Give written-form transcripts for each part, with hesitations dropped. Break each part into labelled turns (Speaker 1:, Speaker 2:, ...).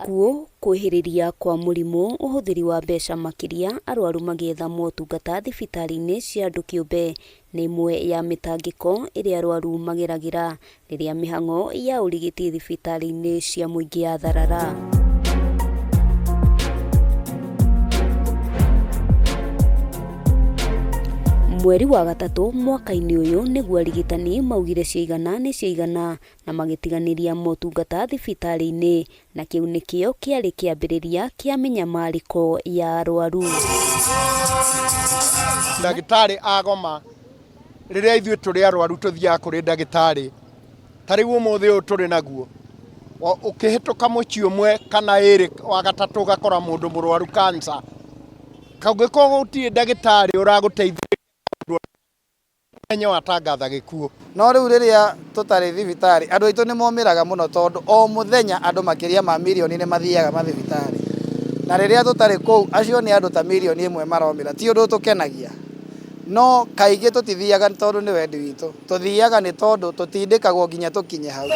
Speaker 1: Kuo kwĩhĩrĩria kwa mũrimũ, ũhũthĩri wa mbeca makĩria arwaru magĩetha motungata thibitarĩ-inĩ cia andũ kĩũmbe nĩ ĩmwe ya mĩtangĩko ĩrĩa arwaru mageragĩra rĩrĩa mĩhang'o ya ũrigiti thibitarĩ-inĩ cia mũingĩ yatharara. Mweri wa gatatũ mwaka-inĩ ũyũ nĩguo arigitani maugire ciaigana nĩ ciaigana na magĩtiganĩria motungata thibitarĩ-inĩ, na kĩu nĩkĩo kĩarĩ kĩambĩrĩria kĩa mĩnyamarĩko ya arwaru.
Speaker 2: Ndagĩtarĩ agoma rĩrĩa ithuĩ tũrĩ arwaru tũthiaga kũrĩ ndagĩtarĩ ta rĩu ũmũthĩ ũyũ tũrĩ naguo, ũkĩhĩtũka mũciĩ ũmwe kana ĩrĩ wa gatatũ ũgakora mũndũ mũrwaru cancer, kũngĩkorwo gũtirĩ ndagĩtarĩ ũragũteithĩrĩria menye watangatha gĩkuũ.
Speaker 3: No rĩu rĩrĩa tũtarĩ thibitarĩ andũ aitũ nĩ momĩraga mũno tondũ o mũthenya andũ makĩria ma mirioni nĩ mathiaga mathibitarĩ, na rĩrĩa tũtarĩ kũu acio nĩ andũ ta mirioni 1 maromĩra. Ti ũndũ tũkenagia, no kaingĩ tũtithiaga tondũ nĩ wendi witũ, tũthiaga nĩ tondũ tũtindĩkagwo nginya tũkinye hau.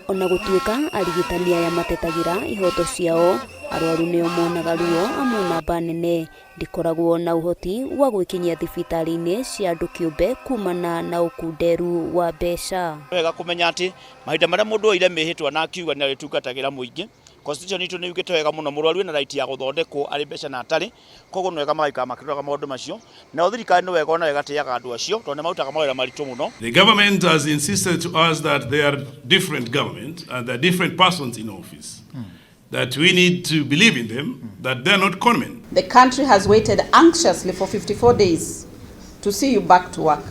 Speaker 1: Ona gũtuĩka arigitani aya matetagĩra ihoto ciao, arwaru nĩo monaga ruo amu namba nene ndĩkoragwo na ũhoti wa gwĩkinyia thibitarĩ-inĩ cia andũ kĩũmbe kumana na ũkunderu wa mbeca.
Speaker 4: Wega kũmenya atĩ mahinda marĩa mũndũ oire mĩhĩtwa na akiuga nĩ arĩtungatagĩra mũingĩ, constitution itũ nĩ yugĩte wega mũno mũrwaru ena right ya gũthondekwo arĩ mbeca na atarĩ, koguo nĩ wega magaikara makĩroraga maũndũ macio. Nayo thirikari nĩ wega onayo ĩgatĩaga andũ acio tondũ nĩ marutaga mawĩra maritũ mũno.
Speaker 5: The government has insisted to us that there are different government and there are different persons in office, that we need to believe in them, that they are not conmen.
Speaker 6: The country has waited anxiously for 54 days to see you back to work,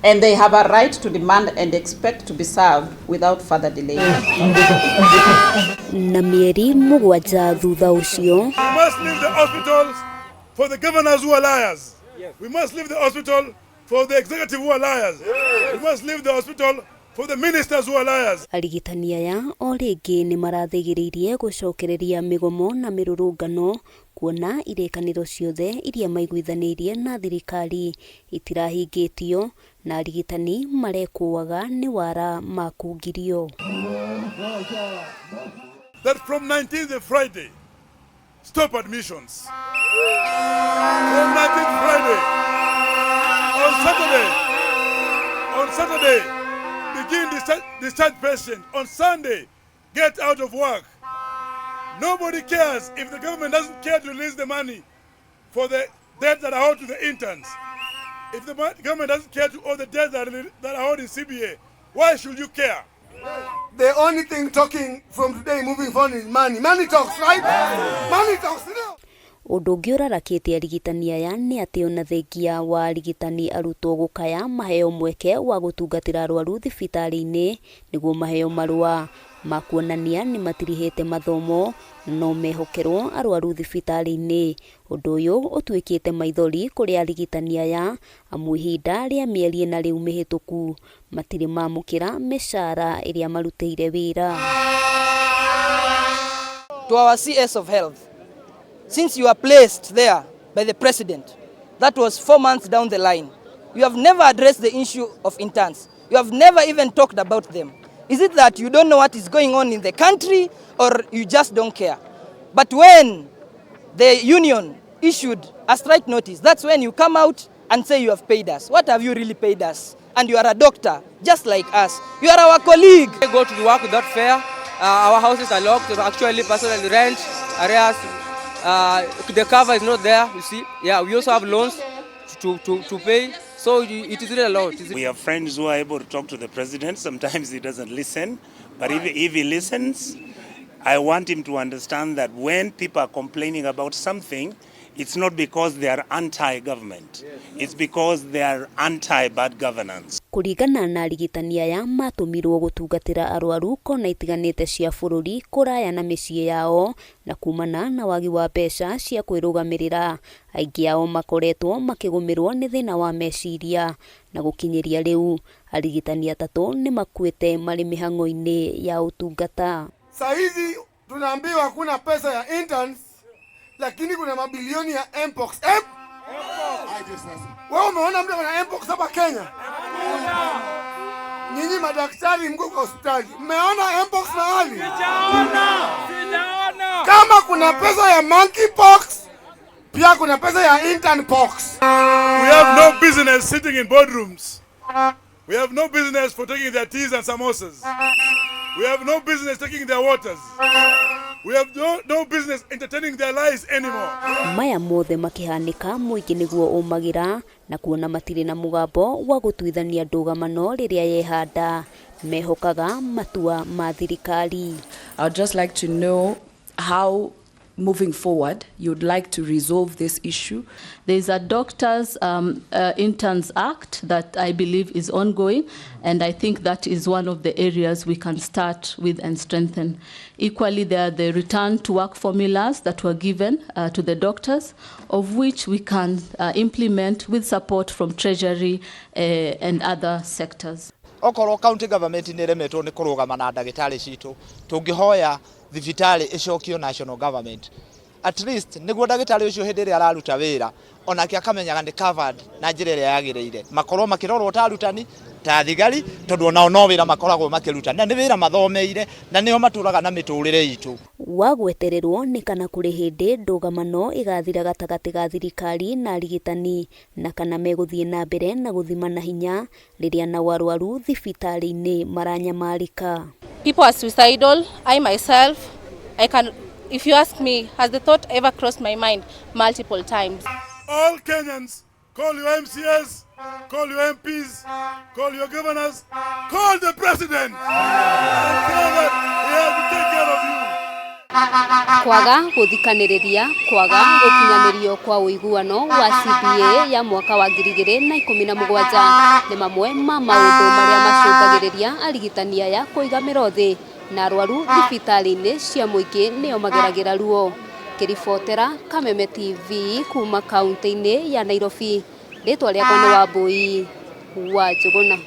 Speaker 6: and they have a right to demand and expect to be served without further delay.
Speaker 1: Na mĩeri 7 thutha ũcio,
Speaker 7: We must leave the hospitals for the governors who are liars. We must leave the hospital for the executive who are liars. We must leave the hospital for the ministers who are liars.
Speaker 1: Arigitani aya o rĩngĩ nĩ marathĩgĩrĩirie gũcokereria mĩgomo na mĩrũrũngano kuona irĩkanĩro ciothe iria maiguithanĩirie na thirikari itirahingĩtio na arigitani marekũaga nĩ wara makungirio.
Speaker 7: That from 19th Friday, stop admissions. From 19th Friday, on Saturday, begin discharge patient. On Sunday, get out of work. Nobody cares if the government doesn't care to release the money for the debt that are owed to the interns. If the government doesn't care to owe the debt that are owed in CBA, why should you care?
Speaker 8: The only thing talking from today moving forward is money. Money talks, right? Money talks. You know?
Speaker 1: Ũndũ ũngĩ ũrarakĩte arigitani aya nĩ atĩ ona thengia wa arigitani arutwo gũkaya maheo mweke wa gũtungatĩra arwaru thibitarĩ-inĩ nĩguo maheo marũa ma kuonania nĩ matirihĩte mathomo na no mehokerwo arwaru thibitarĩ-inĩ. Ũndũ ũyũ ũtuĩkĩte maithori kũrĩ arigitani aya amu ihinda rĩa mĩeri 4 rĩu mĩhĩtũku matirĩ mamũkĩra mĩcara ĩrĩa marutĩire wĩra.
Speaker 9: To our CS of Health, since you are placed there by the president, that was 4 months down the line, you have never addressed the issue of interns. You have never even talked about them. Is it that you don't know what is going on in the country, or you just don't care? But when the union issued a strike notice, that's when you come out and say you have paid us. What have you really paid us? And you are a doctor, just like us. You are our colleague.
Speaker 10: We go to the work without fare. Our houses are locked. Actually, personal rent, arrears, the cover is not there, you see. Yeah, we also have loans to pay. So it is really a lot.
Speaker 11: We have friends who are able to talk to the president. Sometimes he doesn't listen. But if he listens, I want him to understand that when people are complaining about something, it's not because they are anti-government. It's because they are anti-bad governance.
Speaker 1: Kũringana na arigitani aya matũmirwo gũtungatĩra arwaru kona itiganĩte cia bũrũri kũraya na mĩciĩ yao na kumana na wagi wa mbeca cia kwĩrũgamĩrĩra. Aingĩ ao makoretwo makĩgũmĩrwo nĩ thĩna wa meciria na gũkinyĩria rĩu arigitani 3 nĩ makuĩte marĩ mĩhang'o-inĩ ya ũtungata.
Speaker 8: Saa hizi tunaambiwa hakuna pesa ya interns, lakini kuna mabilioni ya Mpox. Wewe umeona mtu ana Mpox hapa Kenya? Nyinyi madaktari mko kwa hospitali, mmeona mpox mahali?
Speaker 12: Sijaona, sijaona.
Speaker 8: Kama kuna pesa ya monkeypox, pia kuna pesa ya intern pox.
Speaker 7: We have no business sitting in boardrooms. We have no business for taking their teas and samosas. We have no business taking their waters. We have no business entertaining their lies anymore.
Speaker 1: Maya mothe makĩhanĩka mũingĩ nĩguo ũmagĩra na kuona matirĩ na mũgambo wa gũtuithania ndũgamano rĩrĩa yehanda mehokaga matua ma thirikari.
Speaker 13: I would just like to know how, moving forward, you'd like to resolve this issue.
Speaker 14: There's a Doctors Interns Act that I believe is ongoing, and I think that is one of the areas we can start with and strengthen. Equally, there are the return to work formulas that were given to the doctors, of which we can implement with support from Treasury and other sectors.
Speaker 15: Okorwo county government nĩ ĩremetwo nĩ kũrũgama na ndagĩtarĩ citũ, tũngĩhoya thibitarĩ ĩcokio national government, at least nĩguo ndagĩtarĩ ũcio hĩndĩ ĩrĩa araruta wĩra onake akamenyaga nĩ covered na njĩra ĩrĩa yagĩrĩire, makorwo makĩrorwo ta arutani, ta thigari, tondũ onao no wĩra makoragwo makĩruta na nĩ wĩra mathomeire na nĩo matũraga na mĩtũrĩre itũ.
Speaker 1: Wa gwetererwo nĩ kana kũrĩ hĩndĩ ndũgamano ĩgathira gatagatĩ ga thirikari na arigitani na kana megũthiĩ na mbere na gũthima na hinya rĩrĩa nao arwaru thibitarĩ-inĩ maranyamarĩka.
Speaker 6: People are suicidal. I myself, I can, if you ask me, has the thought ever crossed my mind? Multiple times.
Speaker 7: All Kenyans, call your MCAs, call your MPs, call your governors, call the president and tell them he has to take care of you.
Speaker 1: Kwaga gũthikanĩrĩria, kwaga gũkinyanĩrio kwa ũiguano wa CBA ya mwaka wa 2017 nĩ mamwe ma maũndũ marĩa macũngagĩrĩria arigitani aya kũiga mĩro thĩ na arwaru thibitarĩ-inĩ cia mũingĩ nĩo mageragĩra ruo. Ngĩribotera Kameme TV kuma kaunti-inĩ ya Nairobi, rĩtwa rĩakwa nĩ Wambui wa Njũgũna.